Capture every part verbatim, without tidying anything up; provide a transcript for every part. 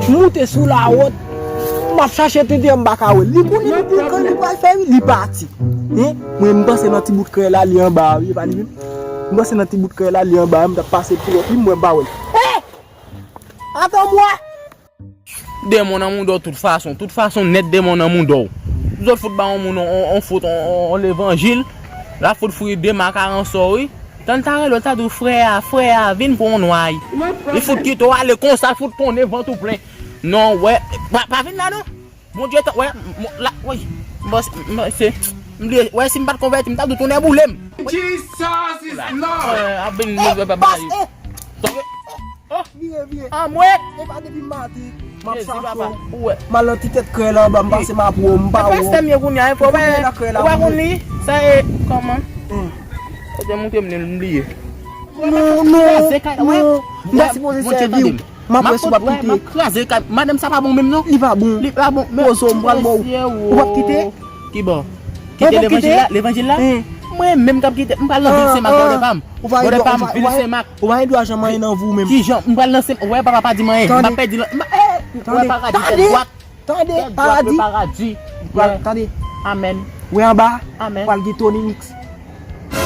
M moute sou lawòt, m ap chache Tete an, m pa ka wè l. Li konnen depi kan li pral fè wi, li pati. Hein? Mwen, m panse nan ti bout krèy la, li anba a wi, e pa li menm. M panse nan ti bout krèy la, li anba a, m t ap pase pi lòt li, m wè m pa wè l. Hey! Atann mwen! Demon nan mouda w tout fason, tout fason nèt demon nan mouda w. Zòt fout ba yon moun on, on, on fout on, on, on levanjil, l ap fout fri de makaran sò wi. Tan l ta rele w, l ta di w frè a, frè a, vin pran yon nway. Li fout kite w ale konsa, l fout konnen vant ou plen. Non, wè, pa, pa vin la non. Bondye tan, wè, m, la, woy, m panse, m panse, m bliye, wè, si m pa t konvèti, m ta di w tounen boule m. Jesus is Lord. Wè, ap vin, wè, pa bagay. Vire, vire. Anmwe! E pa depi maten, m ap Jezi chache papa, w. Ou wè. M al nan ti tèt krèy la anba, m pase m ap wè w, m pa wè w. Pastè m ye kounye a, enfo, ou wè, ou wè konn li? Sa e, kòman? Hmm. Ou te montre m li, m bliye. Non, non, non. M pa sipoze sèvi w. M ap wè si w ap kite. M ap kraze kay. Madanm sa pa bon menm non. Li pa bon. Li pa bon. Men poze w, m pral ba w. Ou p ap kite? Ki bò? Kite levanjil la? Levanjil la? Mwen menm k ap kite, m pral nan vil Senmak, brother pa m. Brother pa m, vil Senmak. Ou pa gen dwa janm anyen nan vi w menm. Ki jan? M pral nan Senmak. Wè, papa pa di m anyen. M ap pèdi lan. M pa, eh, wè, paradi tèt dwat. Tande, tèt dwat, paradi. Paradi. Pral, tande. Amèn. Wè anba. Amèn. Pral gen Tony Mix.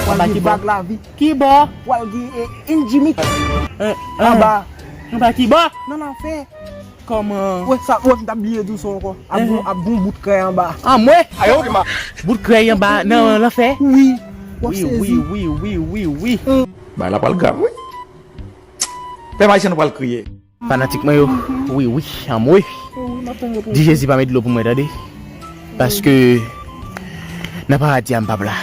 Pral gen Vag Lavi. Ki bò? Pral gen, eh, Indjimik. Eh, eh. Anba. Anba ki bò? Nan lanfè. Kòman? Wè sa, wè m t ap bliye di w sa ankò. Ap gon, ap gon bout krèy anba. Anmwe! Ayo, di ma. Bout krèy anba nan lanfè? Wi. W ap sezi. Wi, wi, wi, wi, wi, wi. Bagay la pral grav, wi. Pèp ayisyen nou pral kriye. Fanatik mwen yo, wi, wi, anmwe. Di Jezi pa met dlo pou mwen, tande. Paske nan paradi a m p ap la.